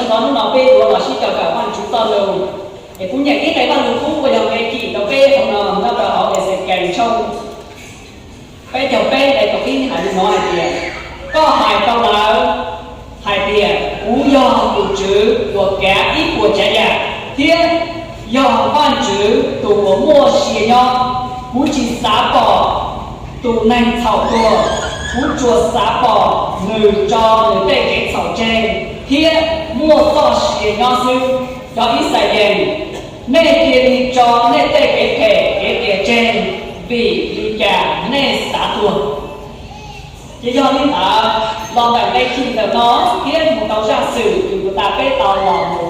Txog hnub no peb yuav los sib cog kawm Vajtswv txoj lus, es kuv nyeem ib nqe Vajluskub uas yog nqe cim rau peb hauv no nyob rau hauv Exekees tshooj peb caug peb nqe kaum ib hais li no hais tias, koj hais rau lawv hais tias, kuv yog tus Tswv uas kav ib puas tsav yam, thiab yog Vajtswv tus uas muaj sia nyob. Kuv tsis xav pom tus neeg txhaum tuag, kuv tsuas xav pom nws tso nws tej kev txhaum tseg thiab muaj txoj sia nyob xwb. Cov Ixayees, nej cia li tso nej tej kev phem kev qias tseg, vim li cas nej xav tuag? Ces yog li ntawd, los ntawm nqe cim ntawm no thiab mus rau zaj xwm uas kuv tas peb tau los mus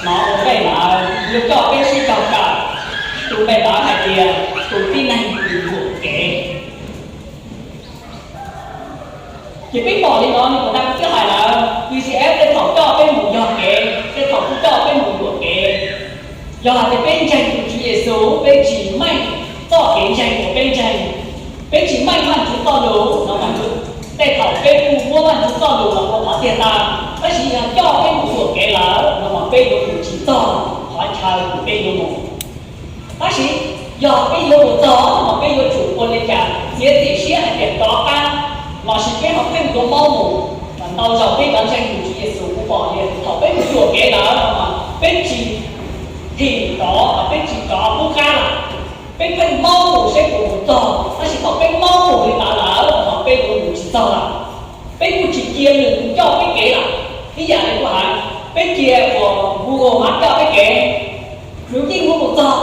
hnov ua ntej lawm, yuav coj peb sib cog kawm. Tus npe ntawd hais tias tus tib neeg uas yuam kev. Ces peb pom li no, nws kuj tau twb hais lawm, T C F tej thaum coj peb mus yog kev, tej thaum kuj coj peb mus yuam kev. Yog hais tias peb ntseeg tus Tswv Yexus, peb tsis meej txoj kev ntseeg uas peb ntseeg, peb tsis meej Vajtswv txoj lus no mas, tej thaum peb kuj muab Vajtswv txoj lus los ua qhov tiag ntag. Tab sis yog coj peb mus yuam kev lawm no mas peb yuav mus tsis txog qhov chaw uas peb yuav mus. Tab sis yog peb yuav mus txog no mas peb yuav tsum ua li cas? Txiav txim siab hais tias rov qab, lossis peb ho pheej yuav maub mus? Mas ntau zaus peb cov ntseeg tus Tswv Yexus kuj pom tias thaum peb mus yuam kev lawm no mas peb tsis thim rov, peb tsis rov qub qab lawm, peb pheej maub mus seb puas mus txog. Tab sis thaum peb maub mus li ntawd lawm no mas peb yuav mus tsis txog lawm. Peb kuj tsis cia nws mus coj peb kev lawm. Ib yam li kuv hais, peb cia uas Google Maps coj peb kev, nws yeej yuav mus txog.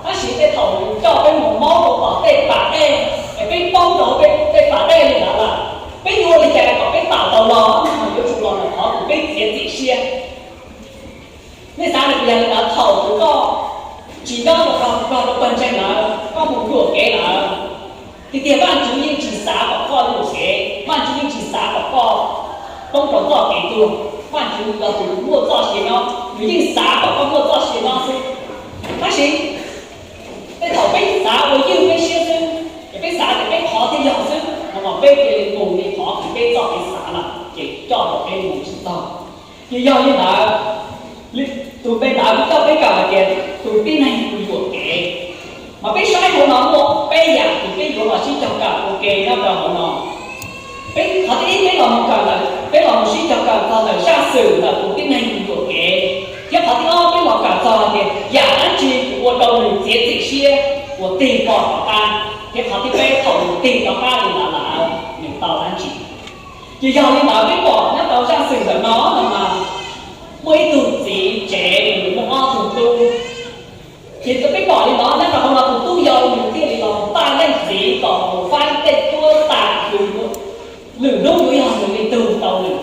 Tab sis tej thaum nws coj peb mus maub rau tom tej pas dej, es peb poob rau tej pas dej li ntawd lawm, peb yuav ua li cas kom peb tawm tau los? Mas yuav tsum los ntawm qhov uas peb txiav txim siab. Nej xav li cas li ntawd, thaum uas koj tsis nyob rau, nrog rau pawg ntseeg lawm, koj mus yuam kev lawm, tiag tiag Vajtswv yeej tsis xav kom koj yuam kev, Vajtswv yeej tsis xav kom koj poob rau txoj kev tuag. Vajtswv yog tus muaj txoj sia nyob, nws yeej xav kom koj muaj txoj sia nyob xwb. Tab sis tej thaum peb xav ua ywj peb siab xwb, ces peb xav tias peb qhov thiaj yog xwb no mas peb cia li mus li qhov uas peb txoj kev xav lawm, ces coj tau peb mus tsis txog. Ces yog li ntawd, tus npe ntawd kuj coj peb kawm hais tias tus tib neeg uas yuam kev. Mas peb saib hauv no muaj peb yam uas peb yuav los sib cog kawm ua ke nyob rau hauv no. Peb, qhov thib ib peb los mus kawm ntawm, peb los mus sib cog kawm txog ntawm zaj xwm ntawm tus tib neeg uas yuam kev, thiab qhov thib ob peb los kawm txog hais tias yam dab tsi uas ua rau nws txiav txim siab uas tig pom rov qab, thiab qhov thib peb thaum nws tig rov qab li ntawd lawm nws tau dab tsi. Ces yog li ntawd peb pom nyob rau zaj xwm ntawm no no mas muaj ib tug txiv tsev nws muaj ob tug tub. Ces peb pom li ntawd nyob rau hauv no tus tub yau nws thiaj li los npaj leej txiv kom mus faib tej cuab tam nws, lwm hnub yuav yog nws li tug tau nws.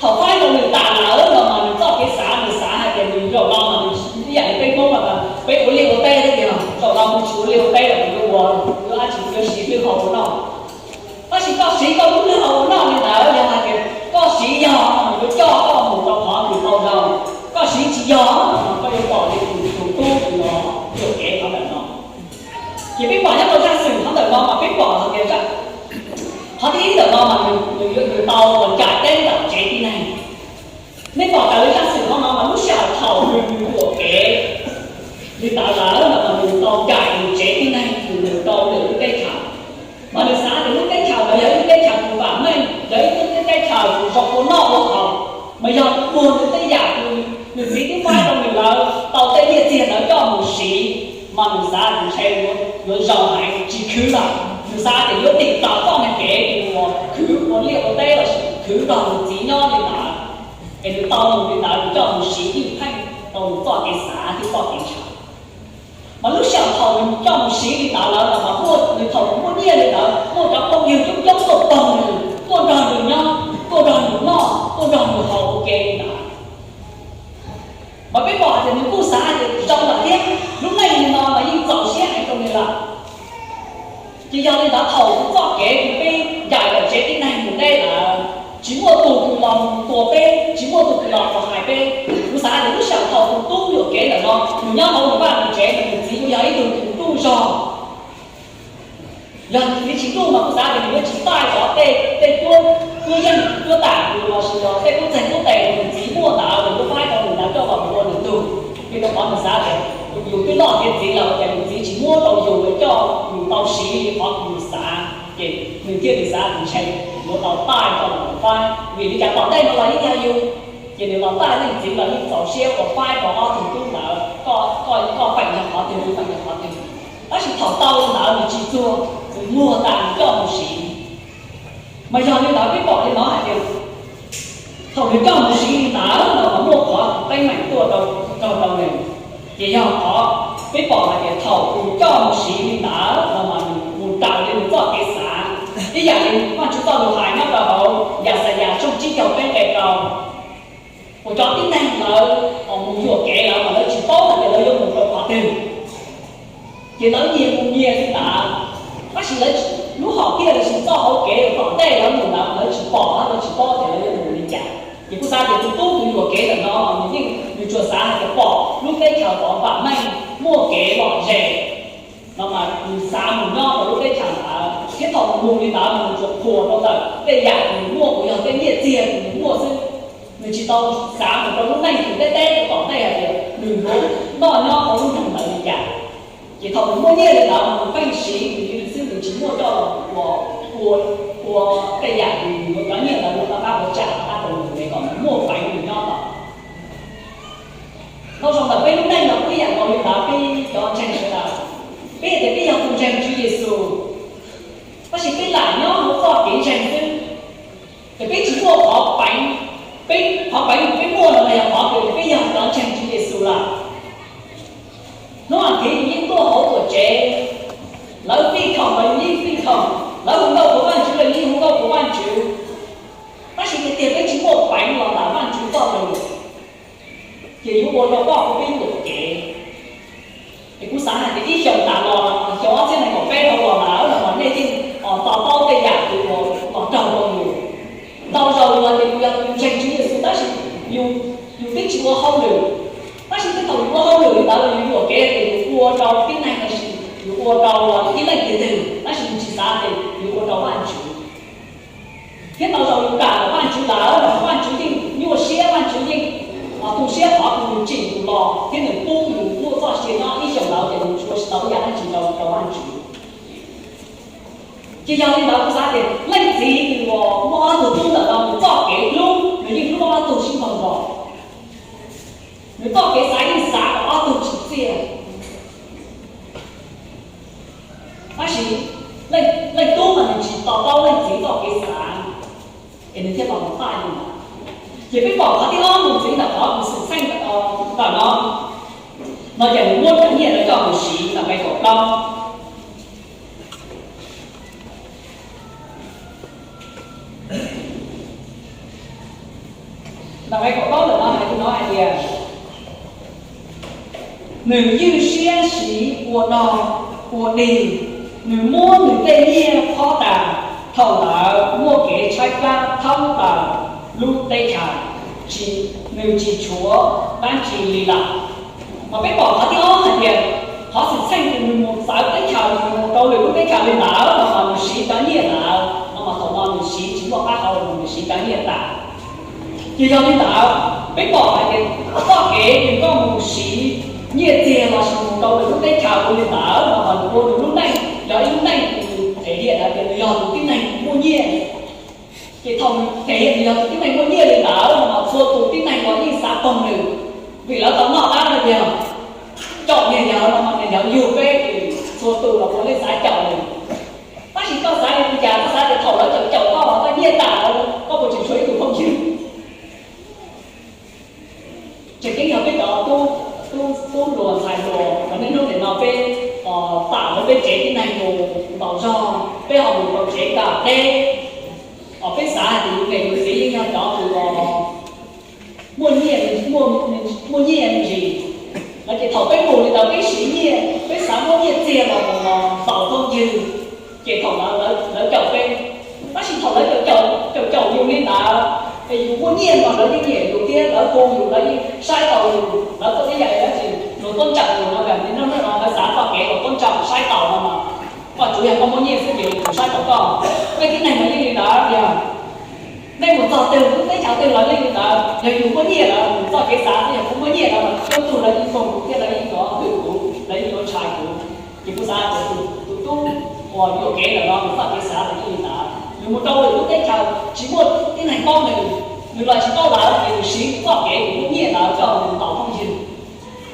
Thaum faib tau nws tas lawm no mas nws txoj kev xav, nws xav hais tias nws zaum no mas nws ib yam li peb Hmoob no mas peb ua liaj ua teb thiab tias zaum no kuv tsis ua liaj ua teb lawm, kuv yuav ua, yuav dab tsi, kuv yuav siv lwj hau ua noj. Tab sis koj siv koj lub lwj hau ua noj li ntawd, yog hais tias koj siv yog no mas yuav coj koj mus rau qhov kws tau zoo. Koj siv tsis yog no mas koj yuav pom li tus tub uas yuam kev qhov ntawm no. Ces peb pom nyob rau zaj xwm qhov ntawm no mas peb pom hais tias qhov thib ib ntawm no mas nws, nws tau los ncaim teb ntawm tsev tib neeg. Nej pom raws li zaj xwm qhov no mas lub sij hawm thaum nws yuam kev li ntawd lawm no mas nws tau ncaim nws tsev tib neeg uas nws rau ntawm lub teb chaws. Mas nws xav tias lub teb chaws ntawd yog ib lub teb chaws uas vam meej, yog ib lub teb chaws uas zoo ua noj ua haus. Mas yog nws muag nws tej yam uas nws txiv twb faib rau nws lawm, tau tej nyiaj txiag ntawd coj mus siv, mas nws xav tias ntshe yuav zoo heev tsis khwv lawm. Nws xav tias yuav tig rov qoj nws kev uas khwv ua liaj ua teb lossis khwv nrog nws txiv nyob li ntawd. Es nws tau mus li ntawd nws coj mus siv ib pheej rau nws txoj kev xav thiab txoj kev ntshaw. Mas lub sij hawm thaum nws coj mus siv li ntawd lawm no mas muaj, nws thaum nws muaj nyiaj li ntawd muaj cov phooj ywg coob coob tuaj pog nws, tuaj nrog nws nyob, tuaj nrog nws noj, tuaj nrog nws haus ua ke li ntawd. Mas peb pom hais tias nws kuj xav hais tias zoo lawm thiab, lub neej li no mas yeej txaus siab heev rau nws lawm. Ces yog li ntawd thaum txoj kev uas peb ncaim ntawm tsev tib neeg mus deb lawm, tsis muaj tus kws los mus tuas peb, tsis muaj tus kws los mus hais peb. Kuv xav tias lub sij hawm thaum tus tub yuam kev ntawm no nws nyob hauv nws vaj nws tsev mas nws txiv kuj yog ib tug kws ntuj zog. Yog nws txiv tsis ntuj mas kuv xav tias nws yuav tsis taij cov tej, tej cuab, cuab yeej cuab tam lossis yog tej tub txeeg tub tes rau nws Rau qhov nws xav tias yus twb loj tiav txiv lawm ces yus txiv tsis muab rau yus coj yus tau siv li qhov yus xav, ces nws thiaj li xav tias ntshe yuav tau taij rau lawv faib, vim li cas tom ntej no los yeej yog yus. Ces nws los taij leej txiv los yeej txaus siab uas faib rau ob tug tub ntawd, koj, koj, koj feem yog qhov twg, koj feem yog qhov twg. Tab sis thaum tau li ntawd nws tsis txuag, nws muag tas nws coj mus siv. Mas yog li ntawd peb pom li no hais tias thaum nws coj mus siv li ntawd no mas muaj qhov teeb meem tuaj rau, rau rau nws. Ces yog qhov peb pom hais tias thaum nws coj mus siv li ntawd no mas nws mus raws li nws txoj kev xav, ib yam li Vajtswv txoj lus hais nyob rau hauv Yaxayas tshooj tsib caug peb nqe rau. Uas cov tib neeg lawv mus yuam kev lawm mas lawv tsis paub hais tias lawv yuav mus rau qhov twg, ces lawv nyias mus nyias li ntawd. Tab sis lawv, lub hom phiaj los sis txoj hauv kev uas tom ntej lawv mus ntawd lawv tsis pom, lawv tsis paub tias lawv yuav mus li cas. Ces kuv xav tias tus tub tus yuam kev ntawm no nws yeej, nws tsuas xav hais tias pom lub teb chaws tod vam meej, muaj kev lom zem, no mas nws xav mus nyob rau lub teb chaws ntawd, thiab thaum nws mus li ntawd mas nws tsuas qhuas rau ntawm tej yam nws muaj, uas yog tej nyiaj txiag nws muaj xwb. Nws tsis tau xav mus rau lub neej uas teb teb tom ntej hais tias nws yuav noj nyob hauv lub nroog ntawd li cas. Ces thaum nws muaj nyiaj li ntawd mas nws pheej siv, nws li xwb nws tsis muaj coj los ua, ua, ua tej yam uas nws yuav cov nyiaj ntawd yuav rov qab ua tsam rov qab rau nws es kom nws muaj peev nws nyob tod. Dhau los ntawm peb lub neej no kuj ib yam nkaus li ntawd, peb cov ntseeg sawv daws, peb tias peb yog tus ntseeg Tswv Yexus, tab sis peb lam nyob hauv txoj kev ntseeg xwb. Ces peb tsis muaj qhov peev, peb qhov peev uas peb muaj no yog qhov tias peb yog cov ntseeg Tswv Yexus lawm. Hnub no kev yeej tuaj hauv tuam tsev, lawv fij khoom los yus yeej fij khoom, lawv hu nkauj qhuas Vajtswv los yus yeej hu nkauj qhuas Vajtswv. Tab sis tiag tiag peb tsis muaj peev los ntawm Vajtswv txoj lus, ces yuav ua rau koj ua peb yuam kev. Es kuv xav hais tias ib xyoos tas los, xyoo ob txhiab nees nkaum peb rau los lawm no mas nej yeej to taub tej yam uas los raug rau yus. Ntau zaus yus hais tias yus yog tus ntseeg Tswv Yexus tab sis yus, yus twb tsis ua hauj lwm, tab sis tej thaum yus ua hauj lwm li ntawd los yus yuam kev tias yus ua rau tib neeg los sis yus ua rau ib leej twg twg, tab sis yus tsis xav tias yus ua rau Vajtswv. Thiab ntau zaus yus kam Vajtswv lawm los Vajtswv yeej nyuaj siab, Vajtswv yeej tu siab qhov uas nws tsim yus los thiab nws pub yus muaj txoj sia nyob ib xyoos ntawd ces yus tsis ua tsis tau ib yam dab tsi rau, rau Vajtswv. Ces yog li ntawd kuv xav tias leej txiv uas muaj ob tug tub ntawm no nws txoj kev hlub nws yeej hlub ob tug sib nkaug nkaus, nws txoj kev xav yeej xav kom ob tug tsim txiaj. Tab sis leej tub mas nws tsis to taub leej txiv txoj kev xav, es nws thiaj los mus txaj li ntawd. Ces peb pom qhov thib ob mus ntxiv ntawm qhov tus xwm txheej ntawm no, no ces nws muab cov nyiaj ntawd coj mus siv ntawm nqe kaum plaub. Ntawm nqe kaum plaub ntawm no hais li no hais tias, nws ywj siab siv ua dog ua dig, nws muab nws tej nyiaj phob tas. Thaum ntawd muaj kev tshaib plab thoob plaws lub teb chaws, tsis, nws tsis tshuav dab tsi li lawm. Mas peb pom qhov thib ob hais tias qhov xwm txheej uas nws mus txawv teb chaws, nws mus rau lwm lub teb chaws li ntawd no mas nws siv cov nyiaj ntawd no mas thaum no nws siv tsis muaj qab hau, nws siv cov nyiaj tas. Ces yog li ntawd, peb pom hais tias txoj kev nws koj mus siv nyiaj txiag los sis mus rau lwm lub teb chaws ua li ntawd no mas nws ua nws lub neej yog ib lub neej uas nws them hais tias nws yog tus tib neeg muaj nyiaj. Ces thaum nws them hais tias nws yog tus tib neeg muaj nyiaj li ntawd no mas txhua tus tib neeg los yeej xav poog nws, vim lawv tau noj qab tiag. Caum niag yawg no mas niag yawg yug peb, txhua tus los puav leej xav caum nws. Tab sis koj xav li cas, koj xav tias thaum lawv caum caum koj los koj nyiaj tas lawm, koj puas tseem tshuav ib tug phooj ywg? Tseem ceeb yog peb cov tub, tub hluas ntxhais hluas, mas niaj hnub nim no peb pam lawv peb tsev tib neeg mus ntaus zog, peb ho mus rau tsev kaj teb, peb xav hais tias yus niam yus txiv yeej yog cov uas muaj nyiaj, muaj nyiaj me ntsis, no ces thaum peb mus li ntawd peb siv nyiaj, peb xav muab nyiaj txiag los mus ntaus phooj ywg, ces thaum ntawd lawv caum peb. Tab sis thaum lawv caum caum yus li ntawd, es yus muaj nyiaj mas lawv yeej nyiam yus thiab lawv hu yus, lawv yeej saib taus yus, lawv tuaj ib yam li dab tsi, luag tuaj ntsawm yus no, niaj hnub no lawv xav txoj kev kom tuaj ntsawm saib taus no mas, koj tsuas yog koj muaj nyiaj xwb ces luag saib taus koj. Peb tib neeg mas yeej li ntawd tiag. Nej mus txog twg, lub teb chaws twg los yeej li ntawd, yog yus muaj nyiaj lawm, yus txoj kev xav xwb, yog kuv muaj nyiaj lawm mas ib tug lawv yeej foom kuv thiab lawv yeej yuav hwm kuv, lawv yeej yuav ntshai kuv. Ces kuv xav tias tus, tus tub uas yuam kev ntawm no nws txoj kev xav nws yeej li ntawd, nws mus rau lwm lub teb chaws tsis muaj tib neeg paub nws, nws los tsis paub lawv, ces nws siv nws txoj kev nws muaj nyiaj ntawd coj mus ntaus phooj ywg.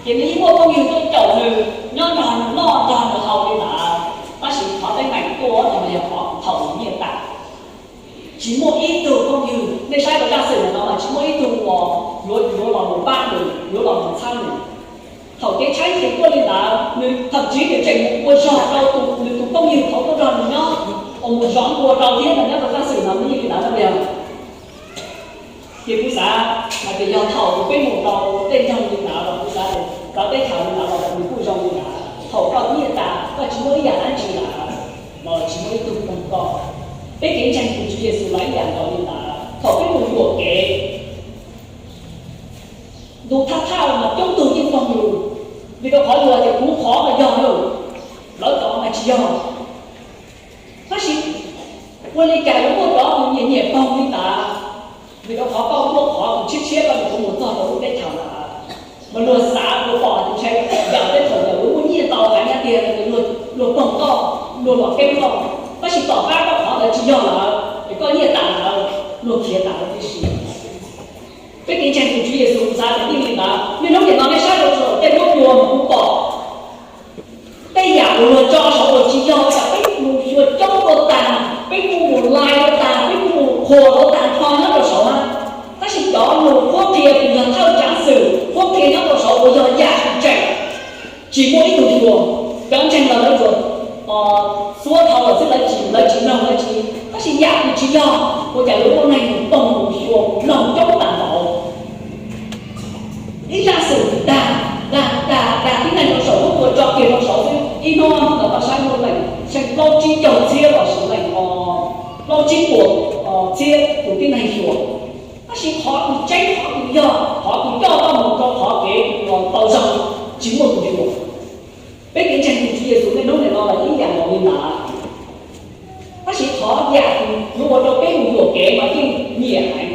Ces nws yeej muaj phooj ywg tuaj caum nws, nyob nrog nws noj nrog nws haus li ntawd. Tab sis qhov teeb meem tuaj no yog qhov thaum nws nyiaj tas, tsis muaj ib tug phooj ywg, nej saib rau zaj xwm no mas tsis muaj ib tug uas yuav, yuav los mus pab nws, yuav los mus txhawb nws. Thaum kev tshaib nqhis tuaj li ntawd, nws thậm chí nws tseem mus ua zog rau tus, nws tus phooj ywg thaum tuaj nrog nws nyob, uas mus zov npua rau thiab no, nyob rau zaj xwm no nws yeej li ntawd no yog. Ces kuv xav hais tias yog thaum uas peb mus rau tej nroog li ntawd los kuv xav tias cov teb chaws li ntawd los nws kuj zoo li ntawd. Thaum koj nyiaj tas koj tsis muaj ib yam dab tsi lawm, los tsis muaj ib tug mloog koj. Peb kev ntseeg tus Tswv Yexus los ib yam nkaus li ntawd. Thaum peb mus yuam kev, ntu thaj thaj mas coob tug yeej mloog yus, vim rau qhov yus tias kuv qhov mas yog lawm, lawv cov mas tsis yog. Tab sis ua li cas yuav muaj cov tus nyiam nyiam poog li ntawd? Vim rau qhov koj muaj qhov tus tshiab tshiab koj yuav mus txog rau lub teb chaws ntawd, mas luag xav luag pom tus ntshai yam tej thaum ntawd luag muaj nyiaj tau heev tiag, luag, luag poog koj, luag los keeb koj. Tab sis tom qab koj qhov ntawd tsis yog lawm es koj nyiaj tas lawm, luag khiav tas lawm tib si. Peb kev ntseeg tus Tswv Yexus xav tias yeej li ntawd. Niaj hnub nim no nej saib rau saum tej duab nyuag mas kuv pom tej yam uas luag tso saud uas tsis yog, peb mus xyuas coob dua tas, peb kuj mus like dua tas, peb kuj mus qhuas dua tas nrho nyob rau saud na. Tab sis cov luag qhuab qhia tus yog thawj tsaav xwm qhuab qhia nyob rau saud uas yog yam tseem tsis muaj ib tug xyuas. Cov ntseeg los lawv tsuas xuab dhau lawm xwb, lawv tsis, lawv tsis mloog, lawv tsis, tab sis yam uas tsis yog ua cas lawv muaj neeg mus poog mus xyuas mus mloog coob tas npaum. Ib zaj xwm dag, dag, dag, dag tib neeg rau saum lub tua tso kiag rau saud xwb, ib hnub ntawd koj saib muaj leej seej plaub tsib caug txhiab los sis leej plaub tsib puas txhiab tus tib neeg xyuas. Tab sis qhov tus tseeb, qhov tus yog, qhov tus coj koj mus rau qhov kev uas tau zoo tsis muaj tus xyuas. Peb kev ntseeg tus Tswv Yexus niaj hnub nim no los yeej ib yam nkaus li ntawd. Tab sis qhov yam tus yuav ua rau peb mus yuam kev mas yeej nyiam heev.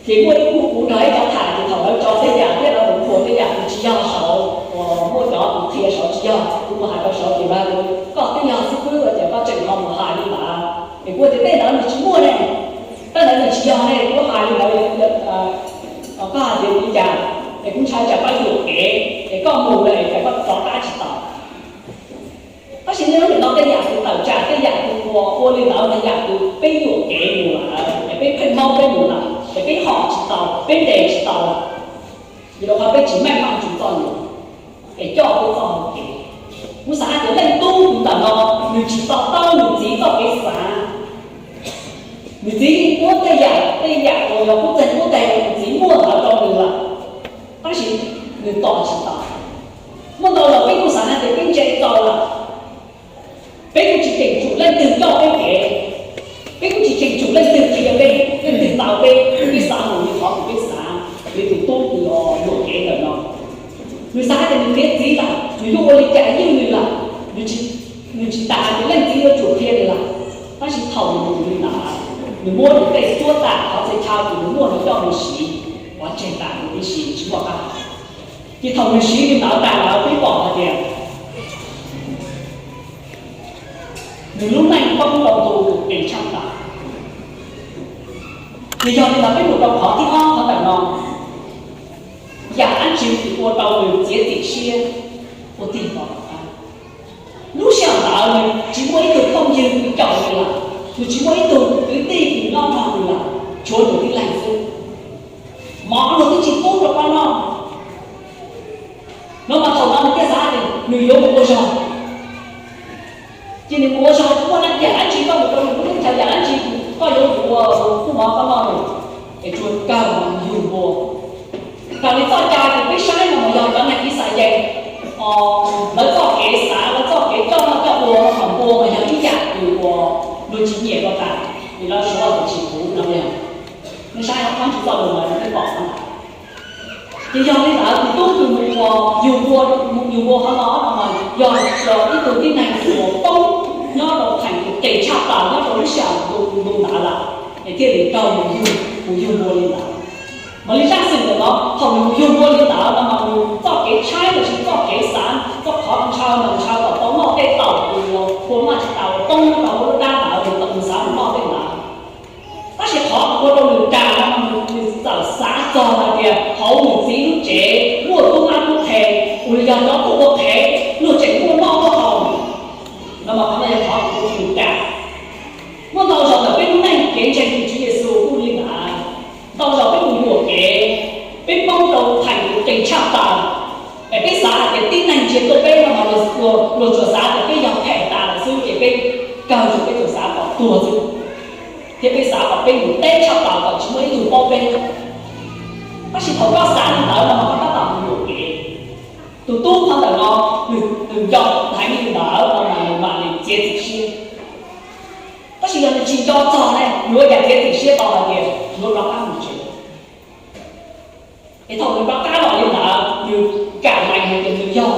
Ces muaj ib khub kuv nrog ib cov tham ces thaum lawv tso tej yam thiab lawv mus qhuas tej yam tus tsis yog saud uas muaj cov tus qhia saud tsis yog, kuv mus hais rau saud ces lawv, koj twb yog xib fwb ua cas koj tseem ho mus hais li ntawd? Es kuv tias tej ntawd nws tsis muaj ne, tej ntawd nws tsis yog ne, kuv hais li ntawd, koj hais tias li cas? Es kuv ntshai tsam koj yuam kev es koj mus lawm es koj rov qab tsis tau. Tab sis niaj hnub nim no tej yam tus tawm tsam, tej yam tus uas ua li ntawd mas yam tus peb yuam kev mus lawm, es peb pheej maub peb mus lawm, es peb hom tsis tau, peb ntes tsis tau lawm. Vim rau qhov peb tsis meej Vajtswv txoj lus es coj peb txoj hau kev. Kuv xav hais tias leej tub tus ntawm no nws tsis to taub nws txiv txoj kev xav. Nws txiv yeej muab tej yam, tej yam uas yog qub txeeg qub teg uas nws txiv muaj ntawd rau nws lawm, tab sis nws tos tsis tau. Muaj ntau zaus peb kuj xav hais tias peb ntse tau lawm, peb kuj tsis cheem tsum leej twg coj peb kev, peb kuj tsis cheem tsum leej twg qhia peb, leej twg taw peb, peb xav mus li qhov uas peb xav. Li tus tub tus yuam kev ntawm no, nws xav hais tias nws tiav txiv lawm, nws yuav ua li cas ywj nws lawm, nws tsis, nws tsis tas hais tias leej txiv yuav tsum qhia nws lawm. Tab sis thaum nws mus li ntawd, nws muab nws tej suab tam qhov txhia chaw uas nws muaj no coj mus siv, pov tseg tas nws tib si tsis muaj qab hau. Ces thaum nws siv li ntawd tas lawm peb pom hais tias nws lub neej poob rau ntu qis tshaj plaws. Ces yog li ntawd peb mus rau qhov thib ob qhov ntawm no, yam dab tsi ua rau nws txiav txim siab ua tig los tom qab? Lub sij hawm ntawd nws tsis muaj ib tug phooj ywg tus caum nws lawm, nws tsis muaj ib tug kwv tij tus nyob nrog nws lawm, tshuav nws tib leeg xwb. Mov luag twb tsis pub rau koj noj. No mas thaum no nws thiaj xav tias nws yuav mus ua zog. Ces nws mus ua zog, muaj yam dab tsi koj mus rau lwm lub teb chaws, yam dab tsi koj yuav mus ua, kuj mov koj noj lawm, es tsuas kawg mas yug npua. Raws li txoj cai uas peb saib no mas yog cov neeg Ixayees, lawv txoj kev xav, lawv txoj kev coj noj coj ua no mas npua mas yog ib yam uas luag tsis nyiam rau tas, vim lawv suav tias tsis puv no yog. Nej saib qhov ntsis txoj lus mas nej pom no. Ces yog li ntawd tus tub tus mus ua yug npua, mus yug npua qhov no no mas yog ib tug tib neeg uas poob nyob rau theem tus qis tshaj plaws nyob rau lub sij hawm ntu ntawd lawm, es thiaj li raug mus yug, mus yug npua li ntawd. Mas li zaj xwm ntawm no thaum nws mus yug npua li ntawd no mas nws txoj kev tshaib lossis txoj kev xav, txoj qhov ntshaw mas ntshaw kom tau noj tej taum uas ua maj tsis tas uas poob nyob rau hauv lub dab ntawd, nws tau mus xav mus noj tej ntawd. Tab sis qhov ua rau nws ras no mas nws txawm xav txog hais tias hauv nws txiv lub tsev muaj tub mab tub qhe uas yog cov tuaj ua qhev, luag tseem muaj noj muaj haus. No mas qhov no yog qhov ua rau nws ras. Muaj ntau zaus ntawm peb lub neej kev ntseeg tus Tswv Yexus kuj li ntawd, ntau zaus peb mus yuam kev, peb poob rau theem tus qis tshaj plaws, es peb xav hais tias tib neeg ntsia tuaj peb no mas luag, luag tsuas xav tias peb yog phem tas lawm xwb ces peb kawg ces peb tsuas xav kom tuag xwb, thiab peb xav kom peb mus deb tshaj plaws kom tsis muaj ib tug paub peb. Tab sis thaum koj xav li ntawd no mas koj tab tom mus yuam kev. Tus tub qhov ntawm no, nws, nws nco ntaiv li ntawd no mas nws mam li txiav txim siab. Tab sis yog nws tsis nco txog ne, nws ua cas txiav txim siab tau hais tias yuav rov qab mus tsev? Es thaum nws rov qab los li ntawd, nws kam lees hais tias nws yog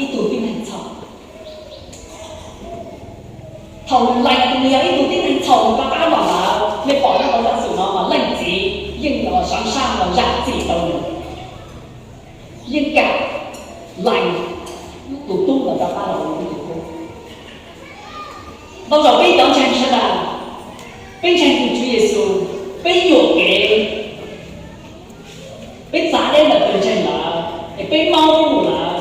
ib tug tib neeg txhaum. Thaum nws lees hais tias nws yog ib tug tib neeg txhaum, nws rov qab los ntawd, nej pom nyob rau zaj xwm no mas leej txiv yeej los sab sab los zam txim rau nws, yeej kam lees tus tub ntawd rov qab los ua nws tus tub. Ntau zaus peb cov ntseeg sawv daws, peb ntseeg tus Tswv Yexus, peb yuam kev, peb txav deb ntawm tus ntseeg lawm, es peb maub peb mus lawm,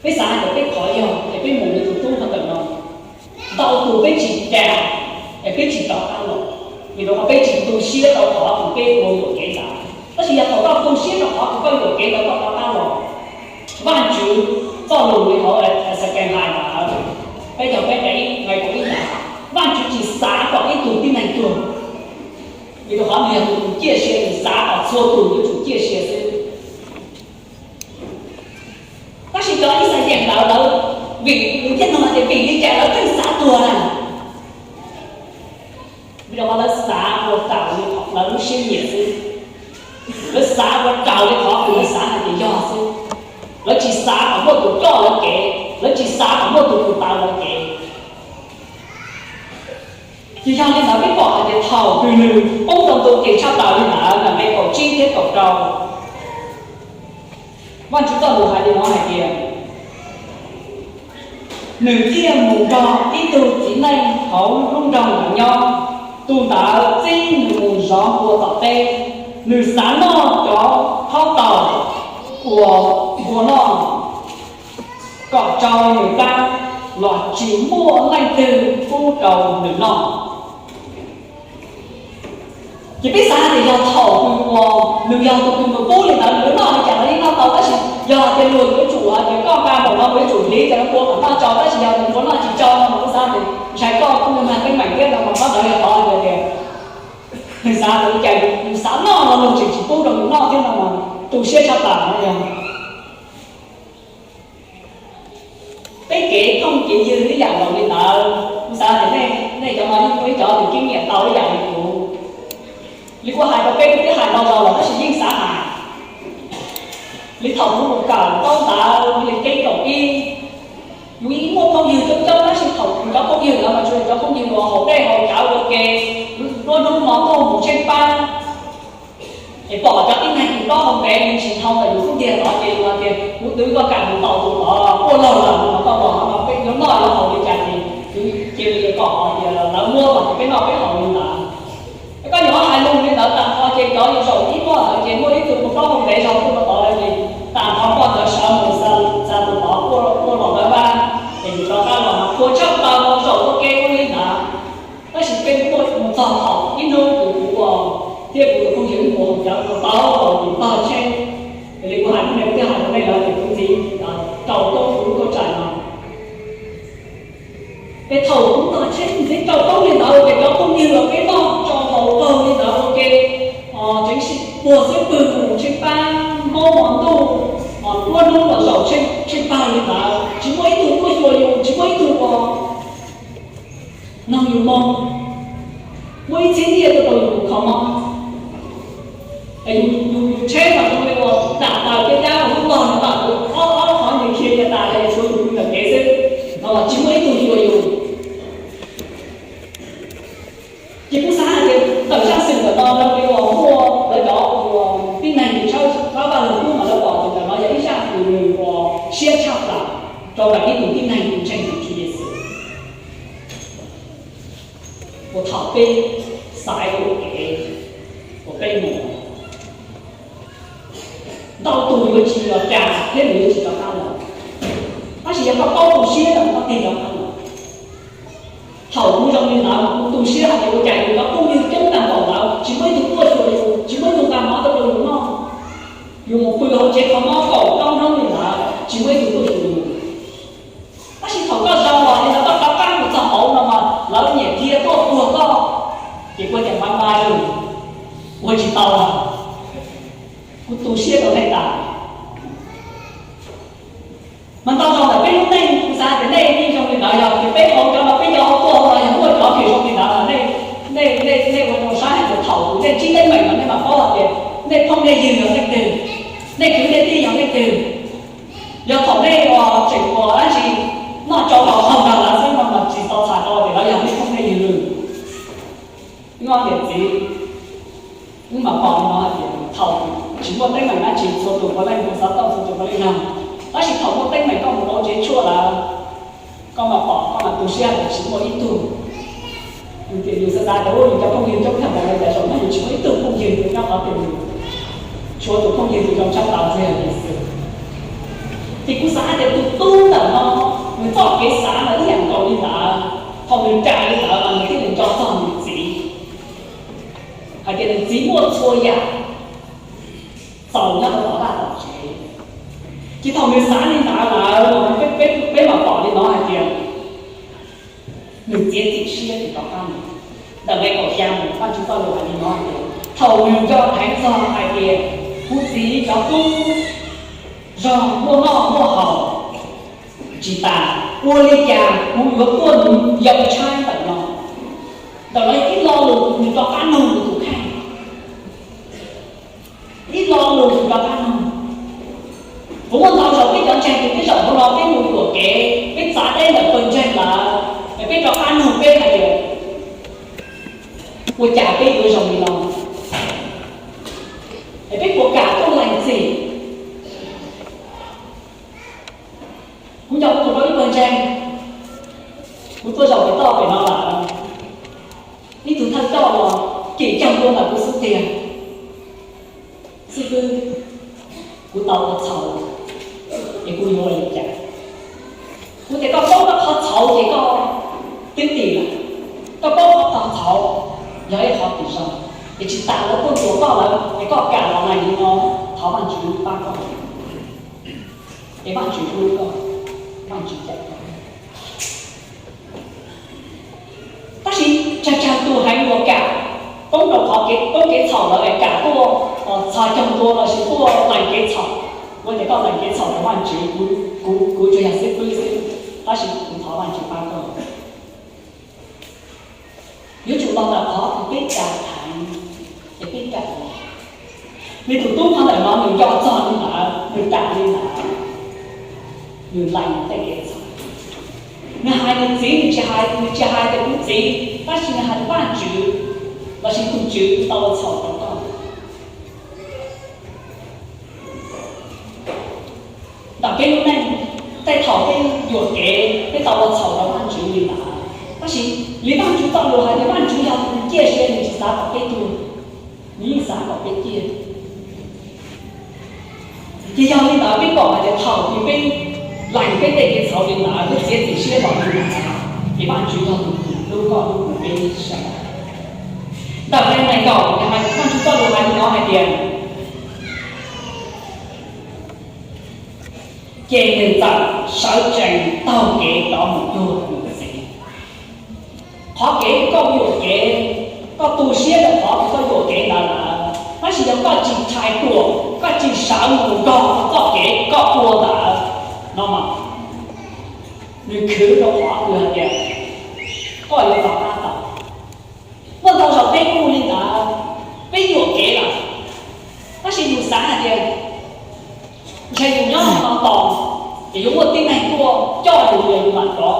peb xav hais tias peb qhov yog es peb mus li tus tub qhov ntawm no. Ntau tus peb tsis ras, es peb tsis rov qab los, vim rau qhov peb tsis tu siab rau qhov uas peb ua yuam kev ntawd. Tab sis yog thaum koj tu siab rau qhov uas koj yuam kev ntawd koj rov qab los, Vajtswv txoj lus li hauv Xakenhais ntawd, peb caug peb nqe ib, nqe kaum ib ntawd, Vajtswv tsis xav kom ib tug tib neeg tuag, vim rau qhov nws yog tus uas ciaj sia, nws xav kom txhua tus yuav tsum ciaj sia xwb. Tab sis cov Yixalayees ntawd lawv, vim nws thiaj nug hais tias vim li cas lawv pheej xav tuag na? Vim rau qhov lawv xav ua raws li lawv lub siab nyiam xwb. Lawv xav ua raws li qhov uas lawv xav hais tias yog xwb. Lawv tsis xav kom muaj tus coj lawv kev, lawv tsis xav kom muaj tus tus taw lawv kev. Ces yog li ntawd peb pom hais tias thaum twg nws poob rau ntu qis tshaj plaws li ntawd, nqe kaum tsib thiab kaum rau, Vajtswv txoj lus hais li no hais tias, nws thiaj mus nrog ib tug txiv neej hauv lub nroog ntawd nyob, tus ntawd txib nws mus zov npua tom teb. Nws xav noj cov khaub taum uas npua noj kom tsau nws plab, los tsis muaj leej twg pub rau nws noj. Ces peb xav tias yog thaum nws, nws yog tus uas nws pub li ntawd, nws yuav noj li cas los yeej noj tau, tab sis yog hais tias luag yuav tsum hais tias koj nqa npaum no yuav tsum hliv cov npua kom noj tsau, tab sis yog nws npua noj tsis tsau no mas kuv xav tias ntshai koj kuj mag teeb meem thiab no mas qhov ntawd yog qhov hais tias nws xav tias ua cas nws xav noj no luag tseem tsis pub rau nws noj thiab no mas tu siab tshaj plaws no yog. Peb kev phooj kev ywg ib yam nkaus li ntawd, kuv xav tias nej, nej cov no yeej muaj ib cov tus keeb niam tau ib yam li kuv. Li kuv hais rau peb, kuv twb hais ntau zaus lawm tab sis yeej xav hais. Li thaum kuv mus kawm ntaub ntawv li keeb kaum ib, yus yeej muaj phooj ywg coob coob tab sis thaum yus cov phooj ywg ntawd mas tsuas yog cov phooj ywg uas haus dej haus cawv ua ke, lub hnub no tuaj mus tsheej pab. Es pom cov tib neeg tus plaub hau ntev nws tsis dhau ntawm yus xub ntiag tod ces yus hais tias kuv twv koj kam mus ntaus tus tod quaj laug lawm no koj los no peb yuav noj yuav haus li cas ces yus cia li kom hais tias lawv muab kom peb noj peb haus li ntawd. Es koj yuav hais lus li ntawd tag nrho ces cov yus zaum ib muaj ntawd ces muaj ib tug tus plaub hau ntev zog tuaj rau tod lawm ces tag nrho poj ntawd sawv mus xa tus tod quaj los ntawd vaj, ces yus rov qab los mas qhuav tshaj plaws zaum ua ke ua li ntawd. Tab sis peb muaj mus txog thaum ib hnub kuv, kuv thiab kuv tus phooj ywg mus haus cawv rau tau ces tog tsheb. Yog li kuv hais hnub no kuv thiaj hais rau nej lawv tias kuv ntxiv rau toob kuv lub tuaj tsaim no. Es thaum kuv tog tsheb ntxiv rau toob li ntawd ces cov phooj ywg los peb noj tso haus pawg li ntawd ua ke, tseem sib puag xwb pwg mus tsheej pab, maub mos ntuj, duab hnub los zaum tsheej pawg li ntawd, tsis muaj ib tug tuaj xyuas yus, tsis muaj ib tug uas noog yus moo. Muaj ib txhiab nyiaj tuaj rau yus kho mob, es yus, yus tsheb mas zoo li uas dam taws caj dab uas lub log nws tawm ob ob qhov nws khiav kiag tas li, tshuav tus pw ntawm kev xwb, no los tsis muaj ib tug xyuas yus. xaiv ua kev uas peb mus. Ntau tus yuav tsis los cas thiab nws yuav tsis rov qab los, tab sis yog koj paub tu siab no koj tig rov qab los. Thaum kuv zoo li ntawd mas kuv tu siab hais tias ua cas yus cov phooj ywg coob tag npaum ntawd tsis muaj ib tug tuaj xyuas yus, tsis muaj ib tug nqa mov tuaj rau yus noj. Yus mus pw hauv tsev kho mob kaum rau hnub li ntawd tsis muaj ib tug tuaj xyuas yus. Tab sis thaum koj zoo los li ntawd koj rov qab mus txog hauv no mas lawv nyiam dhia tuaj puag koj, ces kuv tias bye bye, ua tsis tau lawm, kuv tu siab rau nej tas. Mas ntau zaus ntawm peb lub neej kuv xav tias nej yeej zoo li ntawd, yog tias peb hauv cov no peb cov hauv tuaj hauv no yog muaj cov twg zoo li ntawd mas nej, nej, nej ua zoo saib hais tias thaum tus nej ntsib teeb meem no nej mam paub hais tias nej phooj nej ywg yog leej twg, nej kwv nej tij yog leej twg. Yog thaum nej tseem ua dab tsi noj tsau haus nqaug nrog lawv xwb no mas tsis tau txhais tau tias lawv yog nej phooj nej ywg. Niam txiv, wb mam pom li no hais tias thaum tsis muaj teeb meem dab tsi txhua tus puav leej yog xov tooj, txhua tus puav leej yog, tab sis thaum muaj teeb meem koj mus tau tsev tshuaj lawm, koj mam pom koj mam tu siab tias tsis muaj ib tug. Yus xav xav tias ua yus cov phooj ywg coob tag npaum li cas zaum no yus tsis muaj ib tug phooj ywg nyob qhov twg, tshuav tus phooj ywg tus zoo tshaj plaws xwb yog Yexus. Ces kuv xav hais tias tus tub ntawm no nws txoj kev xav mas ib yam nkaus li ntawd, thaum nws ras li ntawd mas nws thiaj li nco txog nws txiv hais tias nws txiv muaj txhua yam txaus nyob rau tom vaj tom tsev. Ces thaum nws xav li ntawd lawm, peb, peb mam pom li no hais tias nws txiav txim siab nws rov qab mus. Ntawm nqe kaum xya mus Vajtswv txoj lus hais li no hais tias thaum nws nco dheev txog hais tias kuv txiv cov tub zog muaj noj muaj haus tsis tas, ua li cas kuv yuav tuaj yau tshaib ntawm no? Ntawm no yog ib lo lus nws rov qab nug nws tus kheej, ib lo lus nws rov qab nug. Kuv muaj ntau zaus peb cov ntseeg ces peb zaum hauv no peb mus yuam kev, peb txav teb ntawm pawg ntseeg lawm, es peb rov qab nug peb hais tias ua cas peb yuav zoo li no, es peb puas kam tuaj lees txim? Kuv nco kuv tus rau ib pawg ntseeg, kuv tuaj zaum pem toj pem no lawm, ib tug thawj coj los cem caag dua ntawm kuv xub ntiag. Xib fwb, kuv tau ua txhaum, es kuv yuav ua li cas? Kuv tias koj paub koj qhov txhaum ces koj twb dim lawm, koj paub koj qhov txhaum yog ib qhov twg zoo, es tsis tas lawv tuaj ntuas koj lawm es koj kam los lees li no, thov Vajtswv pab koj, es Vajtswv hlub koj, Vajtswv cawm koj. Tab sis tsawg tsawg tus heev uas kam poob rau qhov kev, poob kev txhaum lawm es kam tuaj txhos caug dua lossis tuaj lees kev txhaum. Ua tias koj lees kev txhaum rau Vajtswv, kuv, kuv tsuas yog xib fwb xwb, tab sis kuv thov Vajtswv pab koj. Yuav tsum los ntawm qhov uas peb kam heev es peb kam los. Nws tus tub qhov ntawm no nws nco txog li ntawd, nws kam li ntawd, nws lees tej kev txhaum. Nws hais nws txiv, nws tsis hais, nws tsis hais tias kuv txiv, tab sis nws hais tias Vajtswv lossis tus Tswv tau ua txhaum rau koj. Ntawm peb lub neej, tej thaum peb yuam kev peb tau ua txhaum rau Vajtswv li ntawd, tab sis li Vajtswv txoj lus hais tias Vajtswv yog tus ciaj sia, nws tsis xav kom peb tuag, nws yeej xav kom peb ciaj. Ces yog li ntawd peb pom hais tias thaum twg peb lees peb tej kev txhaum li ntawd, peb txiav txim siab los li ntawd, ces Vajtswv yog tus hlub koj hlub kuv peb sawv daws. Ntawm nqe nees nkaum, Vajtswv txoj lus hais li no hais tias, ces nws txawm sawv tsees taug kev rov mus cuag nws txiv. Qhov kev koj yuam kev, koj tu siab rau qhov koj yuam kev ntawd lawm, tab sis yog koj tsis tshais tuam, koj tsis sawv mus nrog txoj kev koj ua ntawd no mas, nws khwv rau qhov twg hais tias koj yuav rov qab tau. Muaj ntau zaus peb kuj li ntawd, peb yuam kev lawm, tab sis yus xav hais tias ntshe yus nyob no tos, ces yuav muaj tib neeg tuaj coj yus los yus mam rov.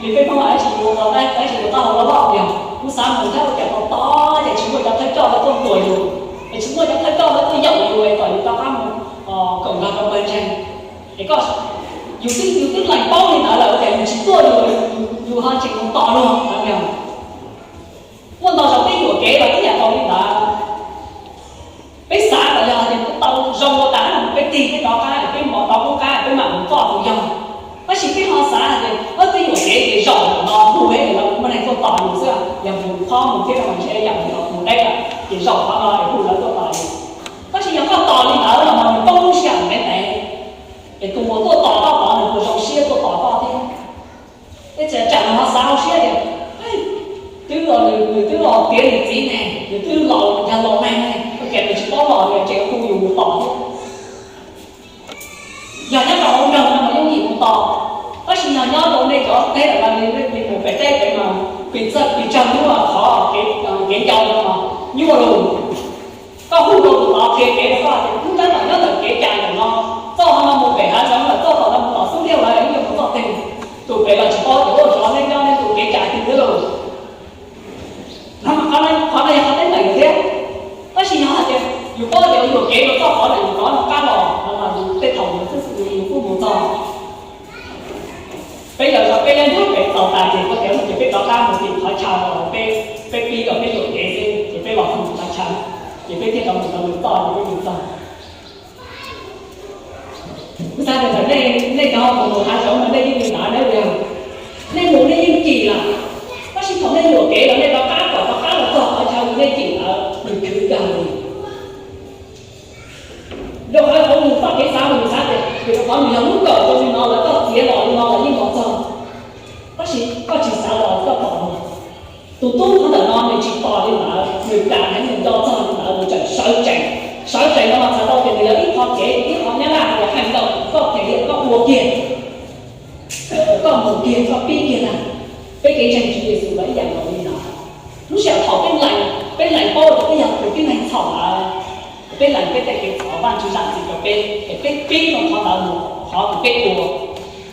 Li peb Hmoob hais ib tsis yus ua tab sis yus taub hau loj loj tias kuv xav mus thiab ua cas tos tos ces tsis muaj cov thawj coj lawv tuaj ntuas yus, es tsis muaj cov thawj coj lawv tuaj yaum yus es kom yus rov qab mus koom nrog rau pawg ntseeg. Es koj, yus twb, yus twb lees paub li ntawd lawm ua cas yus tsis tuaj, yus, yus ho tseem mus tos luag no. Muaj ntau zaus peb yuam kev Zaum qhov no es hu lawv tuaj tos. Tab sis yog koj tos li ntawd los mas nws poob lub sij hawm ntev ntev, es tus uas tuaj tos koj tod nws puas zoo siab tuaj tos koj thiab? Tej tseem tsam ho xav hauv siab tias, twb los nws, nws twb los tiav nws txiv ne, nws twb los yog laus neeg ne, ua cas nws tsis paub los, nws tseem hu yus mus tos thiab. Yog nyob rau hauv nroog no mas yooj yim mus tos, tab sis yog nyob rau nej cov teb lawm, nej mus pem teb pem mas pes tsawg, pes tsawg nyuaj qhov kev ncau no mas nyuaj lug. Koj hu rau tus tod qhia kev rau koj tias, lub nrab tom nyob ntawm kev cai ntawm no, txoj no mus pem hav zoov lawm, txoj tom no mus tom xub ntiag lawm, ib yam mus txoj twg. Tus pem los tsis paub tias ua zov neb nyob neb tus kev cai twg thiab lauj. Qhov no yog qhov teeb meem thiab. Tab sis yog hais tias yus paub tias yuam kev rau txoj qhov ntawm yus rov qab los no mas yus tej thaum yus xwb yus kuj mus txog. Peb yog peb nyob nram pem txaus tas ces koj tias mus ces peb rov qab mus tim qhov chaw uas peb pib los peb yuam kev xwb ces peb los mus qhov chaw, ces peb thiaj rov mus rau nws txoj ces peb mus txog. Kuv xav tias nej, nej cov mus mus hav zoov no nej yeej li ntawd na, nej mus nej yeej cim lawm, tab sis thaum nej yuam kev los nej rov qab kom rov qab los txog qhov chaw uas nej cim ntawd nws khwv kawg li. Rau qhov qhov mus txoj kev xav mus xav tias vim rau qhov nws yog lub kawm rau li no lawm, koj txiav los li no los yeej los txog, tab sis koj tsis xav los koj tos. Tus tub qhov ntawm no nws tsis tos li ntawd, nws kam heev nws nco txog li ntawd nws tseem sawv tsees. Sawv tsees no mas txhais tau tias nws yog ib qho kev, ib qho nyab laj hais tias hais ntau koj them liam koj ua kiag, koj mus kiag koj pib kiag ntag. Peb kev ntseeg Tswv Yexus los ib yam nkaus li no. Lub sij hawm thaum peb lees, peb lees paub tias peb yog tus tib neeg txhaum lawm, peb lees peb tej kev txhaum, Vajtswv zam txim rau peb es peb pib rau qhov ntawd mus, qhov uas peb ua,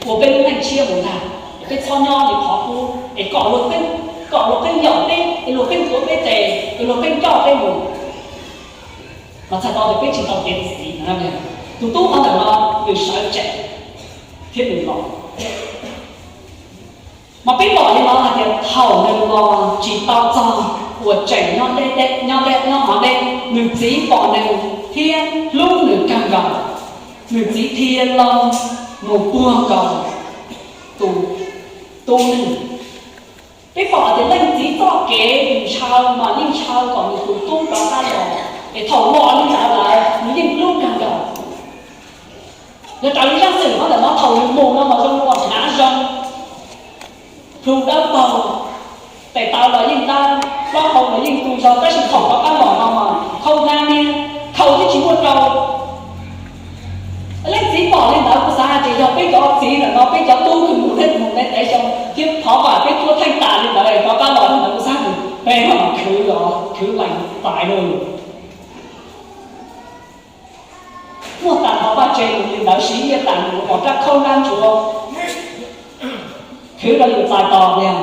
ua peb lub neej tshiab mus ntag, es peb txhob nyob li qhov qub es kom luag pheej, kom luag pheej yaum peb es luag pheej tuav peb tes es luag pheej coj peb mus. Mas txhais tau tias peb tsis tau kev txi. Tus tub qhov ntawm no nws sawv tsees thiab nws los. Mas peb pom li no hais tias thaum nws los tsis tau txog uas tseem nyob deb, nyob deb nyob hov deb, nws txiv pom nws thiab hlub nws kawg nkaus. Nws txiv dhia los mus puag nkaus tus tub neeg. Peb pom tias leej txiv txoj kev nws ntshaw mas yeej ntshaw kom nws tus tub rov qab los, es thaum los li ntawd lawm nws yeej hlub kawg nkaus. Yog raws li zaj xwm qhov ntawm no thaum nws mus no mas zoo ua hnav zoo, plhu dawb paug, tes taw los yeej dawb, plaub hau los yeej tu zog, tab sis thaum rov qab los no mas khaub hnab niab, khau twb tsis muaj rau. Leej txiv pom li ntawd kuv xav hais tias yog peb cov txiv ntawm no peb cov tub twg mus tej mus tej tev xyoo thiab thov vam peb cuab theej tas li ntawd rov qab los li ntawd kuv xav tias peb no mas khwv, khwv lees tais lawm. Muaj tas nrho vaj tse mus li ntawd, siv nyiaj tas mus ua rab khaub hnab ntsuav, khwv rau yus txais tos tiag.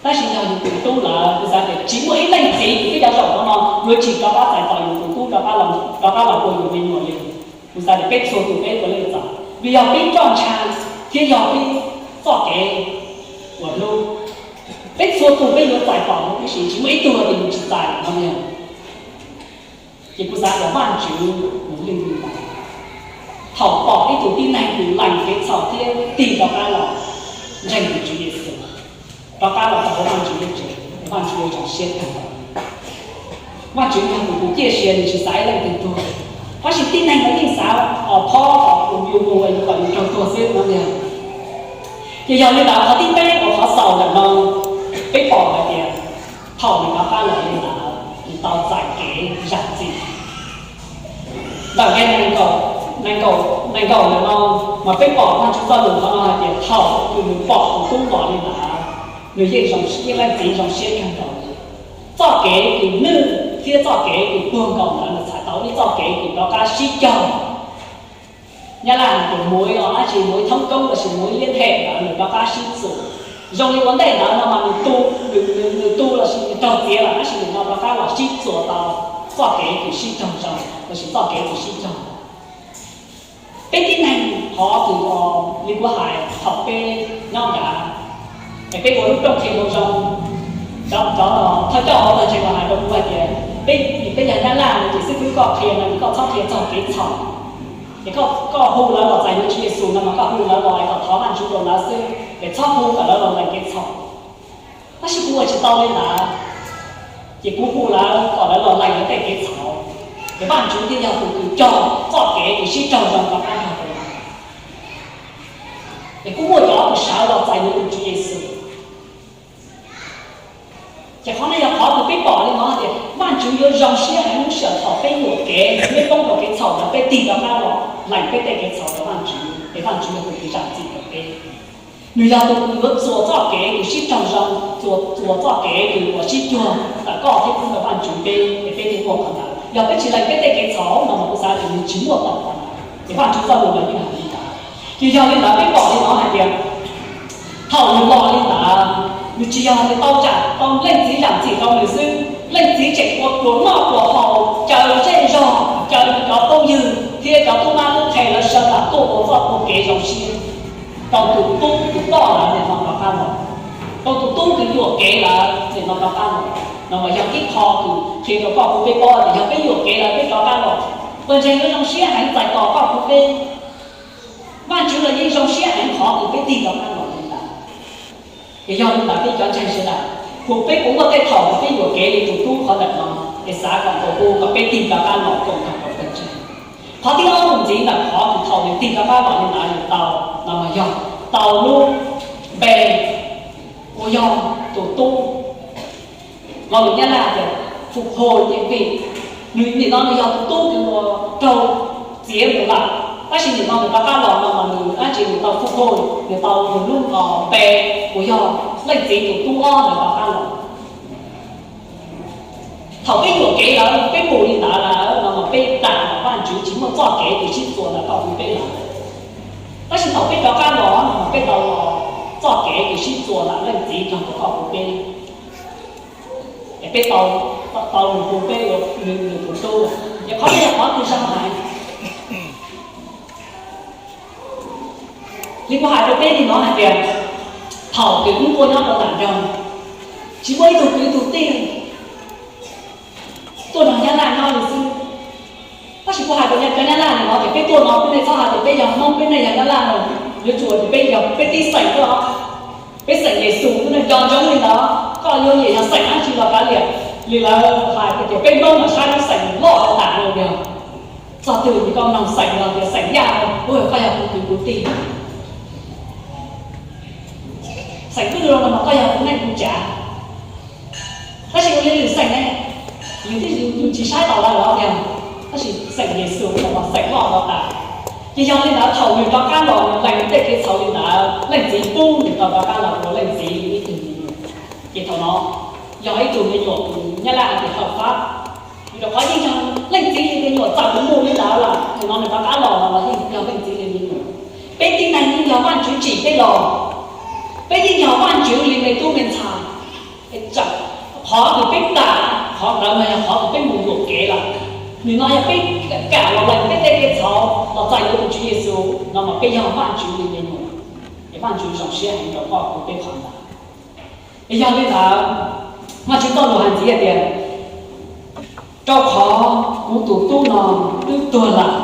Tab sis yog yus tus tub lawm, kuv xav tias tsis muaj ib leej txiv twb cov zaum no no yuav tsis rov qab txais tos yus tus tub rov qab los, rov qab los ua yus me nyuam li. Kuv xav tias peb txhua tus peb puav leej txais, vim yog peb roj ntsha thiab yog peb txoj kev uas hlub. Peb txhua tus peb yuav txais tos huv tib si, tsis muaj ib tug tias yus tsis txais no tiag. Ces kuv xav tias Vajtswv mus lwj li ntawd, thaum pom ib tug tib neeg nws lees kev txhaum thiab tig rov qab los ntseeg tus Tswv Yexus, rov qab los rau hauv Vajtswv lub tsev, Vajtswv yuav zoo siab kawg nkaus. Vajtswv yog tus tus ciaj sia, nws tsis xav ib leej twg tuag, tab sis tib neeg no yeej xav os phob os yus mus kom yus raug tuag xwb no tiag. Ces yog li ntawd qhov thib peb uas qhov xaus ntawm no, peb pom hais tias thaum nws rov qab los li ntawd nws tau txais kev zam txim. Ntawm nqe nees nkaum, nees nkaum ntawm no mas peb pom Vajtswv txoj lus qhov no hais tias thaum nws pom tus tub los li ntawd, nws yeej zoo, yeej leej txiv zoo siab kawg nkaus. Txoj kev kws nwj thiab txoj kev kws puag nkaus ntawd nws txhais tau ib txoj kev kws rov qab sib cog. Nyab laj hais tias muaj ib los dab tsi, muaj ib thoob koob lossis muaj ib liab hem ntawd nws rov qab sib txuas. Zoo li ua ntej ntawd no mas nws tu, nws tu lossis nws raug txiav lawm tab sis nim no rov qab los sib txuas tau txoj kev kws sib raug zoo lossis txoj kev kws sib raug. Peb tib neeg qhov kws li kuv hais thaum peb nyob nrad es peb ua lub rooj qhia moo zoo, cov, cov thawj coj hauv ntawd tseem los hais rau kuv hais tias peb, peb yog nyab laj no ces xib fwb koj qhia no ces koj txhob qhia txog kev txhaum. Es koj, koj hu lawv los txais yuav Tswv Yexus no mas koj hu lawv los es kom thov Vajtswv rau lawv xwb, es txhob hu kom lawv los lees kev txhaum. Tab sis kuv ua tsis tau li ntawd. Ces kuv hu lawv kom lawv los lees lawv tej kev txhaum, ces Vajtswv thiaj yog tus kws cog txoj kev kws sib raug zoo rov qab nrog rau lawv. Ces kuj muaj cov kws sawv los txais yuav tus Tswv Yexus. Ces qhov no yog qhov kws peb pom li no tias Vajtswv yuav zoo siab heev lub sij hawm thaum peb yuam kev, peb poob rau kev txhaum ntawd peb tig rov qab los lees peb tej kev txhaum rau Vajtswv, ces Vajtswv yog tus kws zam txim rau peb. Nws yog tus kws yuav txuas txoj kev kws sib raug zoo, txuas, txuas txoj kev kws uas sib cuag ntawm koj thiab kuv rau Vajtswv peb, es peb thiaj muaj qhov ntawd. Yog peb tsis lees peb tej kev txhaum no mas kuv xav tias nws tsis muaj tau qhov ntawd. Ces Vajtswv txoj lus los yeej hais li ntawd. Ces yog li ntawd peb pom li no hais tias thaum nws los li ntawd, nws tsis yog tias tau zam, tau Leej Txiv zam txim rau nws xwb, Leej Txiv tseem ua pluas noj pluas haus, caw zej zog, caw nws cov phooj ywg thiab cov tub mab tub qhe lawv sawv daws tuaj ua txoj ua kev zoo siab rau tus tub kws poj lawv nim no rov qab los, rau tus tub kws yuam kev lawv nim no rov qab los. No mas yog ib qho kws qhia rau koj kuv peb paub tias yog peb yuam kev lawm peb rov qab los, pawg ntseeg yuav zoo siab heev txais tos koj kuv peb. Vajtswv los yeej zoo siab heev qhov kws peb tig rov qab los li ntawd. Es yog li ntawd peb cov ntseeg sawv daws, kuv peb puas muaj tej thaum peb yuam kev li tus tub qhov ntawm no, es xav kom thaum ub kom peb tig rov qab los koom nrog rau pawg ntseeg. Qhov thib ob mus ntxiv ntawm qhov kws thaum nws tig rov qab los li ntawd nws tau, no mas yog tau lub npe uas yog tus tub. Lo lus Nyab Laj tias phục hồi nhiệm vị. Nws nim no nws yog tus tub kws uas raug txiav mus lawm, tab sis nim no nws rov qab los no mas nws dab tsi, nws tau phục hồi, nws tau nws lub npe uas yog Leej Txiv tus tub ob ntawd rov qab los. Thaum peb yuam kev lawm peb mus li ntawd lawm no mas peb plam los Vajtswv tsis muaj txoj kev kws sib txuas ntawm koj kuv peb lawm. Tab sis thaum peb rov qab los no mas peb tau los txoj kev kws sib txuas ntawm Leej Txiv nrog rau koj kuv peb. Es peb tau, tau nws hu peb ua nws, nws tus tub. Ces qhov no yog qhov kws zoo heev. Li kuv hais rau peb li no hais tias thaum kws wb tuaj nyob rau nram nroog, tsis muaj ib tug kwv tug tij tuaj nrog Nyab Laj nyob li xwb. Tab sis kuv hais rau cov Nyab Laj li no tias peb tuaj no peb nej txhob hais tias peb yog Hmoob, peb nej yog Nyab Laj no, yuav tsum tias peb yog peb tib xeem xwb os. Peb xeem Yexus, peb neeg nco ntsoov li ntawd, koj yuav yim yog xeem dab tsi los kav liam. Li lawv hais tias peb Hmoob mas saib lub xeem loj tas tas li tiag. Txog twg ces koj mloog xeem los tias xeem Yaj, ua koj yog kuv kwv kuv tij. Xeem Vwj los no mas koj yog kuv neej kuv tsav. Tab sis ua li lwm xeem ne, yus twb, yus tsis saib tau lawv los tiag, tab sis xeem Yexus no mas xeem loj no tas. Ces yog li ntawd thaum nws rov qab los nws lees nws tej kev txhaum li ntawd, Leej Txiv pub nws tau rov qab los ua Leej Txiv ib tug me nyuam. Ces thaum no yog ib tug me nyuam kws Nyab Laj hais tias hợp pháp. Vim rau qhov yeej yog Leej Txiv li me nyuam, txawm nws mus li ntawd lawm, nim no nws rov qab los no los yeej yog Leej Txiv li me nyuam. Peb tib neeg yeej yog Vajtswv tsim peb los, peb yeej yog Vajtswv li me tub me ntxhais. Qhov kws peb plam, qhov ntawd mas yog qhov kws peb mus yuam kev lawm. Nim no yog peb kam los lees peb tej kev txhaum los txais yuav tus Tswv Yexus no mas peb yog Vajtswv li me nyuam, es Vajtswv zoo siab heev rau koj kuv peb qhov ntawd. Es yog li ntawd, Vajtswv txoj lus hais ntxiv hais tias, rau qhov kuv tus tub no twb tuag lawm,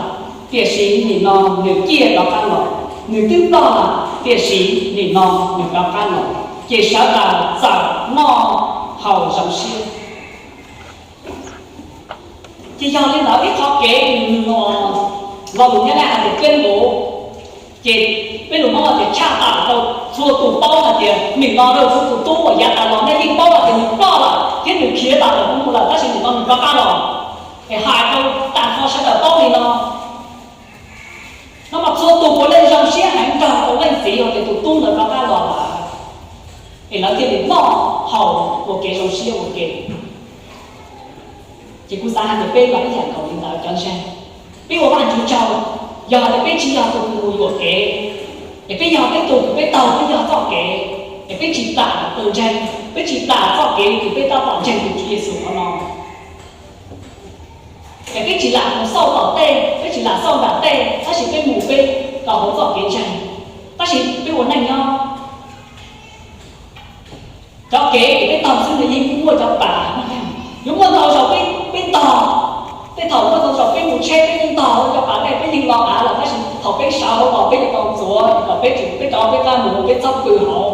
tiam sis nim no nws ciaj rov qab los, nws twb ploj lawm, tiam sis nim no nws rov qab los, ces sawv daws txawm noj haus zoo siab. Ces yog li ntawd ib qhov kev nws, lo lus Nyab Laj hais tias tuyên bố, ces peb lus Hmoob hais tias tshaj tawm rau txhua tus paub hais tias nim no rau txhua tus tub uas yav tas los nej yeej paub hais tias nws ploj lawm thiab nws khiav tawm lawm mus lawm, tab sis nim no nws rov qab los. Es hais rau tag nrho sawv daws paub li no. No mas txhua tus puav leej zoo siab heev nrog rau Leej Txiv hais tias tus tub ntawd rov qab los lawm, es lawv thiaj li noj haus ua kev zoo siab ua ke. Ces kuv xav hais tias peb los ib yam nkaus li ntawd cov ntseeg, peb ua Vajtswv tsaug, yog hais tias peb tsis yog tus kws mus yuam kev, es peb yog peb tus kws peb taug peb yog txoj kev, es peb tsis plam tus ntseeg, peb tsis plam txoj kev kws peb tab tom ntseeg tus Tswv Yexus qhov no. Es peb tsis lam mus xauj tom tej, peb tsis lam xauj nram tej, tab sis peb mus peb los hauv txoj kev ntseeg, tab sis peb ua neej nyob. Cov kev es peb taug xwb nws yeej muaj cov pas, yuav muaj ntau zaus peb, peb ntog. Tej thaum muaj ntau zaus peb mus tsheb peb yeej ntog cov pas dej, peb yeej los av lawm, tab sis thaum peb sawv hauv los peb yuav tau ntxuav kom peb tseem, peb rov peb qab mus peb txhob pw hauv.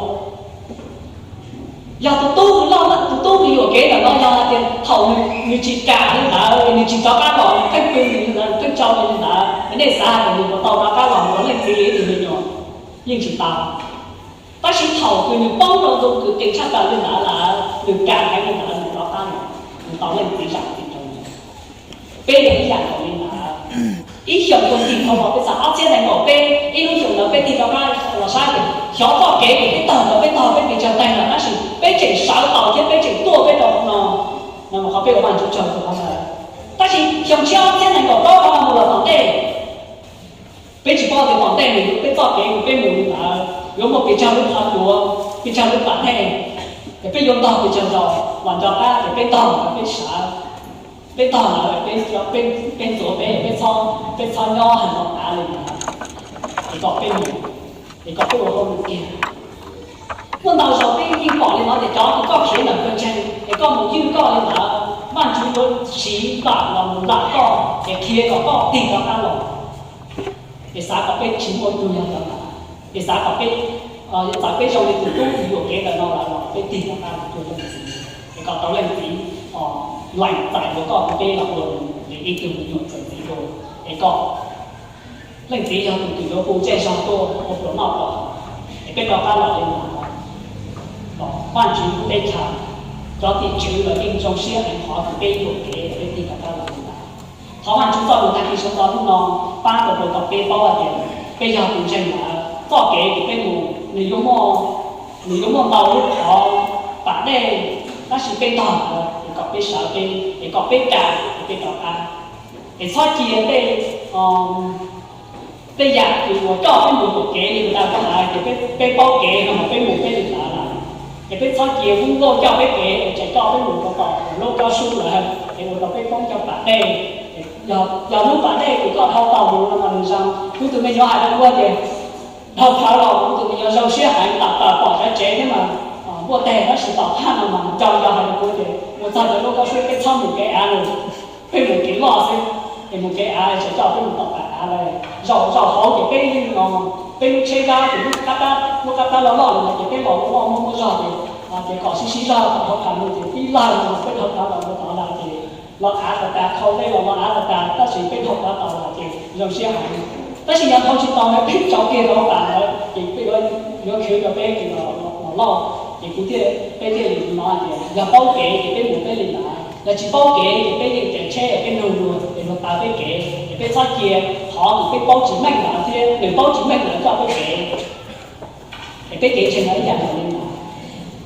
Yog tus tub loj, tus tub nws yuam Kev ntawm no yog hais tias thaum nws tsis kam li ntawd, nws tsis rov qab los, nws pheej pw nws li ntawd, nws pheej tso nws li ntawd, es nej xav hais tias nws puas tau rov qab los ua leej txiv li ib tug me nyuam? Yeej tsis tau. Tab sis thaum kws nws poob rau tus kws qis tshaj plaws li ntawd lawm, nws kam heev li ntawd, nws rov qab los, nws tau leej txiv zam txim rau nws. Peb yog ib yam nkaus li ntawd. Ib xyoos tug tig dhau los peb xav ob txhiab nees nkaum peb, ib lub xyoos ntawd peb tig rov qab los saib tias xyov txoj kev uas peb taug ntawd, peb taug peb pes tsawg teeg lawm, tab sis peb tseem sawv tau thiab peb tseem tuaj peb rau hauv no. No mas qhov peb ua Vajtswv tsaug rau qhov ntawd. Tab sis xyoo tshiab ob txhiab nees nkaum plaub qhov no mus los tom ntej, peb tsis paub tias tom ntej nws yuav, peb txoj kev uas peb mus li ntawd yuav muaj pes tsawg lub qhov tuav, pes tsawg lub pas dej, es peb yuav ntog pes tsawg zaus los nco qab tias peb ntog ntawd peb sawv, peb ntog ntawd peb, peb ntxuav peb, peb txhob, peb txhob nyob hais los av li ntawd, es kom peb mus, es kom peb ua hauj lwm kiag. Muaj ntau zaus peb yeej pom li no tias cov uas koj khiav ntawm pawg ntseeg es koj mus ywj koj li ntawd, Vajtswv yuav siv npaum los mus ntaus koj es qhia kom koj tig rov qab los. Es xav kom peb tsis muaj ib tug yog cov ntawd. Es xav kom peb, txawm peb zoo li tus tub yuam kev ntawm no lawm los peb tig rov qab los ua leej txiv, es kom tau leej txiv lees txais ua koj tus peb los ua nws li ib tug me nyuam txuas ntxiv dua, es kom leej txiv yog tus twg yuav hu zej zog tuaj ua pluas noj pluas haus, es peb rov qab los li ntawd. Kom Vajtswv lub teb chaws, cov tim tswv los yeej zoo siab heev qhov uas peb yuam kev peb tig rov qab los li ntawd. Thov Vajtswv txoj lus tag kis sawv ntxov hnub no pab rau kom peb paub hais tias peb yog tus ntseeg lawm, txoj kev uas peb mus nws yuav muaj, nws yuav muaj ntau lub qhov pas dej, tab sis peb ntog ntawd es kom peb sawv peb, es kom peb kam es peb rov qab. Es txhob cia tej, tej yam uas coj peb mus yuam kev li ntawd, koj hais tias peb paub kev no mas peb mus peb li ntawd lawm. Es peb txhob cia hmoob nkauj coj peb kev es tseem coj peb mus rau tom lub kab sub lawm, es ua rau peb poob cov pas dej. Yog lub pas dej uas koj dhau tau mus no mas nws zoo. Kuv tus me nyuam hais rau kuv tias, dhau plawv los kuv tus me nyuam zoo siab heev, tawm tawm pom cov tsev thiab mas npuaj teg, tab sis tom thaj no mas nco nco hais rau kuv tias mus txog rau lub kab sub peb txhob mus kev av, peb mus kev loj xwb. Es mus kev av tseem coj peb mus tom pas av lawm. Zaum zaum hauv ces peb yeej, peb lub tsheb dab ces lub qab tab, lub qab tab loj loj li no ces peb los loj loj muaj muaj zog ces, ces kom sib sib zog thaum hauv pas mus ces tib lawg no peb dhau plawv los mus tod lawm ces los av tas tas, khau dej los los av tas tas, tab sis peb dhau plawv tau lawm ces zoo siab heev. Tab sis yog dhau tsis tau na peb tso kiag rau hauv pas lawm ces peb yuav khwv rau peb ces los loj. Ces kuv thiaj, peb thiaj li no tias yog paub kev ces peb mus peb li ntawd, yog tsis paub kev ces peb yeej caij tsheb peb nug luag es luag taw peb kev, es peb txhob cia qhov uas peb paub tsis meej ntawd thiab nws paub tsis meej ntawd coj peb kev. Es peb kev ntseeg no ib yam nkaus li ntawd.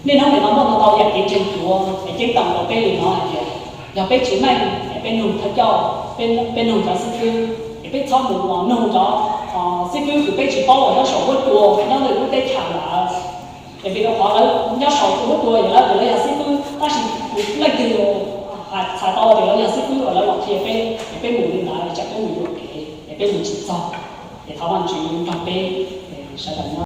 Niaj hnub nim no muaj ntau ntau yam kev ntseeg cuav es ceeb toom rau peb li no hais tias yog peb tsis meej es peb nug thawj coj, peb nug cov xib fwb, es peb txhob mus nug cov xib fwb uas peb tsis paub uas nyob saum huab cua nyob ntawm lub teb chaws lawm. Es vim rau qhov lawv nyob saum huab cua yog lawv, lawv yog xib fwb, tab sis leej twg txhais tau tias lawv yog xib fwb uas lawv los qhia peb es peb mus li ntawd es tsam peb mus yuam kev es peb mus tsis txog. Es thov Vajtswv nrog peb sawv daws nyob.